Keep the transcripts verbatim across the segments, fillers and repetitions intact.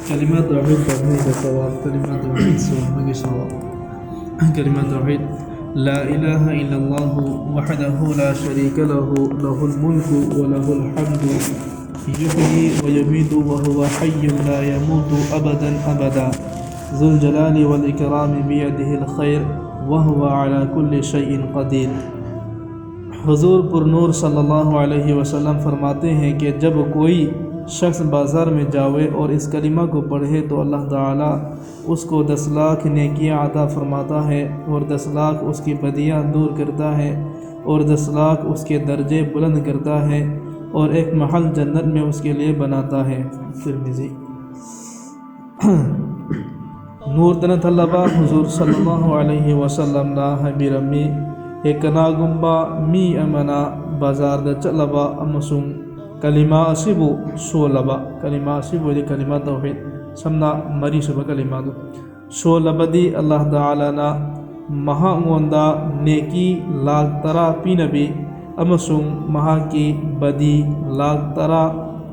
ꯀꯂꯤꯃꯥ ꯇꯧꯍꯤꯗ ꯇꯝꯕꯤꯕ ꯁꯋꯥꯕ, ꯀꯂꯤꯃꯥ ꯇꯧꯍꯤꯗ ꯁꯣꯟꯕꯒꯤ ꯁꯋꯥꯕ꯫ ꯀꯂꯤꯃꯥ ꯇꯧꯍꯤꯗ: لا إله إلا الله وحده لا شريك له، له الملك وله الحمد، يحيي ويميت وهو حي لا يموت أبدا أبدا، ذو الجلال والإكرام بيده الخير وهو على كل شيء قدير۔ حضور پرنور صلی اللہ علیہ وسلم فرماتے ہیں کہ جب کوئی شخص بازار میں جاوے اور اس کلمہ کو پڑھے تو اللہ تعالیٰ اس کو دس لاکھ نیکیاں عطا فرماتا ہے، اور دس لاکھ اس کی بدیاں دور کرتا ہے، اور دس لاکھ اس کے درجے بلند کرتا ہے، اور ایک محل جنت میں اس کے لیے بناتا ہے۔ ترمذی۔ ꯅꯨꯔ ꯇꯅ ꯊꯜꯂꯕ ꯍꯨꯖꯨꯔ ꯁꯜꯂꯜꯂꯥꯍꯨ ꯑꯂꯩꯍꯤ ꯋꯥꯁꯜꯂꯝꯅ ꯍꯥꯏꯕꯤꯔꯝꯃꯤ, ꯍꯦꯛ ꯀꯅꯥꯒꯨꯝꯕ ꯃꯤ ꯑꯃꯅ ꯕꯖꯥꯔꯗ ꯆꯠꯂꯕ ꯑꯃꯁꯨꯡ ꯀꯂꯤꯃꯥ ꯑꯁꯤꯕꯨ ꯁꯣꯜꯂꯕ, ꯀꯂꯤꯃꯥ ꯑꯁꯤꯕꯨꯗꯤ ꯀꯂꯤꯃꯥ ꯇꯧꯍꯤꯗ, ꯁꯝꯅ ꯃꯔꯤꯁꯨꯕ ꯀꯂꯤꯃꯥꯗꯨ ꯁꯣꯜꯂꯕꯗꯤ, ꯑꯜꯂꯥꯍ ꯇꯥꯂꯥꯅ ꯃꯍꯥꯛꯉꯣꯟꯗ ꯅꯦꯀꯤ ꯂꯥꯈ ꯇꯔꯥ ꯄꯤꯅꯕꯤ ꯑꯃꯁꯨꯡ ꯃꯍꯥꯛꯀꯤ ꯕꯗꯤ ꯂꯥꯈ ꯇꯔꯥ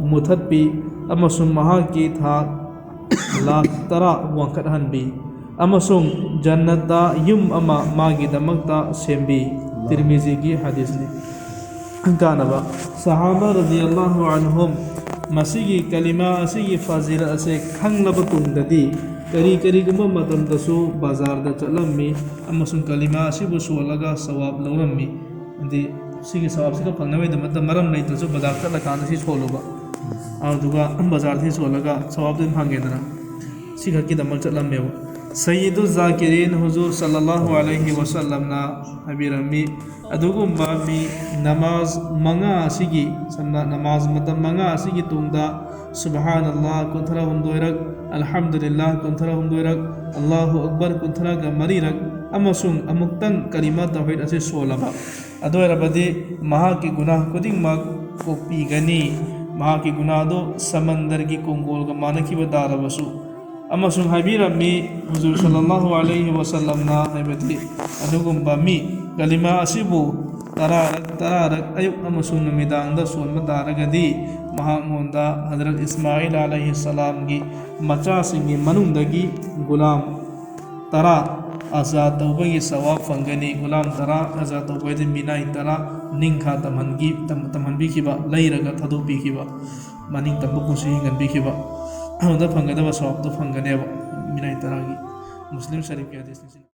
ꯃꯨꯊꯠꯄꯤ ꯑꯃꯁꯨꯡ ꯃꯍꯥꯛꯀꯤ ꯊꯥꯛ ꯂꯥꯈ ꯇꯔꯥ ꯋꯥꯡꯈꯠꯍꯟꯕꯤ ꯑꯃꯁꯨꯡ ꯖꯟꯅꯠꯇ ꯌꯨꯝ ꯑꯃ ꯃꯥꯒꯤꯗꯃꯛꯇ ꯁꯦꯝꯕꯤ꯫ ꯇꯤꯔꯃꯤꯖꯤꯒꯤ ꯍꯗꯤꯁꯅꯤ꯫ ꯀꯥꯟꯅꯕ꯫ ꯁꯍꯥꯕꯥ ꯔꯗꯤꯌꯜꯂꯥꯍꯨ ꯑꯟꯍꯨꯝ ꯃꯁꯤꯒꯤ ꯀꯂꯤꯃꯥ ꯑꯁꯤꯒꯤ ꯐꯖꯤꯂꯠ ꯑꯁꯦ ꯈꯪꯂꯕ ꯇꯨꯡꯗꯗꯤ ꯀꯔꯤ ꯀꯔꯤꯒꯨꯝꯕ ꯃꯇꯝꯗꯁꯨ ꯕꯖꯥꯔꯗ ꯆꯠꯂꯝꯃꯤ ꯑꯃꯁꯨꯡ ꯀꯂꯤꯃꯥ ꯑꯁꯤꯕꯨ ꯁꯣꯜꯂꯒ ꯁꯋꯥꯕ ꯂꯧꯔꯝꯃꯤ꯫ ꯍꯥꯏꯗꯤ ꯁꯤꯒꯤ ꯁꯋꯥꯕꯁꯤꯒ ꯐꯪꯅꯕꯒꯤꯗꯃꯛꯇ ꯃꯔꯝ ꯂꯩꯇ꯭ꯔꯁꯨ ꯕꯖꯥꯔ ꯆꯠꯂꯀꯥꯟꯗ ꯁꯤ ꯁꯣꯜꯂꯨꯕ꯫ ꯑꯗꯨꯒ ꯕꯖꯥꯔꯗ ꯁꯤ ꯁꯣꯜꯂꯒ ꯁꯋꯥꯕꯗꯨ ꯑꯗꯨꯝ ꯐꯪꯉꯦꯗꯅ꯫ ꯁꯤꯈꯛꯀꯤꯗꯃꯛ ꯆꯠꯂꯝꯃꯦꯕ꯫ ꯁꯌꯤꯗꯨ ꯖꯥꯀꯤꯔꯤꯟ ꯍꯨꯖꯨꯔ ꯁꯜꯂꯜꯂꯥꯍꯨ ꯑꯂꯩꯍꯤ ꯋꯥꯁꯜꯂꯝꯅ ꯍꯥꯏꯕꯤꯔꯝꯃꯤ, ꯑꯗꯨꯒꯨꯝꯕ ꯃꯤ ꯅꯃꯥꯖ ꯃꯉꯥ ꯑꯁꯤꯒꯤ, ꯁꯝꯅ ꯅꯃꯥꯖ ꯃꯇꯝ ꯃꯉꯥ ꯑꯁꯤꯒꯤ ꯇꯨꯡꯗ ꯁꯨꯕꯍꯥꯅꯜꯂꯥꯍ ꯀꯨꯟꯊ꯭ꯔꯥ ꯍꯨꯝꯗꯣꯏꯔꯛ, ꯑꯜꯍꯝꯗꯨꯂꯤꯜꯂꯥꯍ ꯀꯨꯟꯊ꯭ꯔꯥ ꯍꯨꯝꯗꯣꯏꯔꯛ, ꯑꯜꯂꯥꯍꯨ ꯑꯛꯕꯔ ꯀꯨꯟꯊ꯭ꯔꯥꯒ ꯃꯔꯤꯔꯛ, ꯑꯃꯁꯨꯡ ꯑꯃꯨꯛꯇꯪ ꯀꯂꯤꯃꯥ ꯇꯧꯍꯤꯗ ꯑꯁꯤ ꯁꯣꯜꯂꯕ, ꯑꯗꯨ ꯑꯣꯏꯔꯕꯗꯤ ꯃꯍꯥꯛꯀꯤ ꯒꯨꯅꯥꯍ ꯈꯨꯗꯤꯡꯃꯛ ꯀꯣꯛꯄꯤꯒꯅꯤ꯫ ꯃꯍꯥꯛꯀꯤ ꯒꯨꯅꯥꯍꯗꯨ ꯁꯃꯟꯗꯔꯒꯤ ꯀꯣꯡꯒꯣꯜꯒ ꯃꯥꯟꯅꯈꯤꯕ ꯇꯥꯔꯕꯁꯨ꯫ ꯑꯃꯁꯨꯡ ꯍꯥꯏꯕꯤꯔꯝꯃꯤ, ꯍꯨꯖꯨꯔ ꯁꯜꯂꯜꯂꯥꯍꯨ ꯑꯂꯩꯍꯤ ꯋꯥꯁꯜꯂꯝꯅ ꯍꯥꯏꯕꯗꯤ, ꯑꯗꯨꯒꯨꯝꯕ ꯃꯤ ꯀꯂꯤꯃꯥ ꯑꯁꯤꯕꯨ ꯇꯔꯥꯔꯛ ꯇꯔꯥꯔꯛ ꯑꯌꯨꯛ ꯑꯃꯁꯨꯡ ꯅꯨꯃꯤꯗꯥꯡꯗ ꯁꯣꯟꯕ ꯇꯥꯔꯒꯗꯤ, ꯃꯍꯥꯛꯉꯣꯟꯗ ꯍꯖꯔꯠ ꯏꯁꯃꯥꯏꯜ ꯑꯂꯩꯍꯤ ꯁꯂꯥꯝꯒꯤ ꯃꯆꯥꯁꯤꯡꯒꯤ ꯃꯅꯨꯡꯗꯒꯤ ꯒꯨꯂꯥꯝ ꯇꯔꯥ ꯑꯖꯥꯗ ꯇꯧꯕꯒꯤ ꯁꯋꯥꯕ ꯐꯪꯒꯅꯤ꯫ ꯒꯨꯂꯥꯝ ꯇꯔꯥ ꯑꯖꯥꯗ ꯇꯧꯕ ꯍꯥꯏꯗꯤ ꯃꯤꯅꯥꯏ ꯇꯔꯥ ꯅꯤꯡꯈꯥ ꯇꯝꯍꯟꯈꯤ-, ꯇꯝ-, ꯇꯝꯍꯟꯕꯤꯈꯤꯕ, ꯂꯩꯔꯒ ꯊꯥꯗꯣꯛꯄꯤꯈꯤꯕ, ꯃꯅꯤꯡ ꯇꯝꯕ ꯄꯨꯟꯁꯤ ꯍꯤꯡꯍꯟꯕꯤꯈꯤꯕ, ꯑꯗꯨꯗ ꯐꯪꯒꯗꯕ ꯁꯋꯥꯕꯇꯣ ꯐꯪꯒꯅꯦꯕ, ꯃꯤꯅꯥꯏ ꯇꯔꯥꯒꯤ꯫ ꯃꯨꯁꯂꯤꯝ ꯁꯔꯤꯐꯀꯤ ꯍꯗꯤꯁꯅꯤ꯫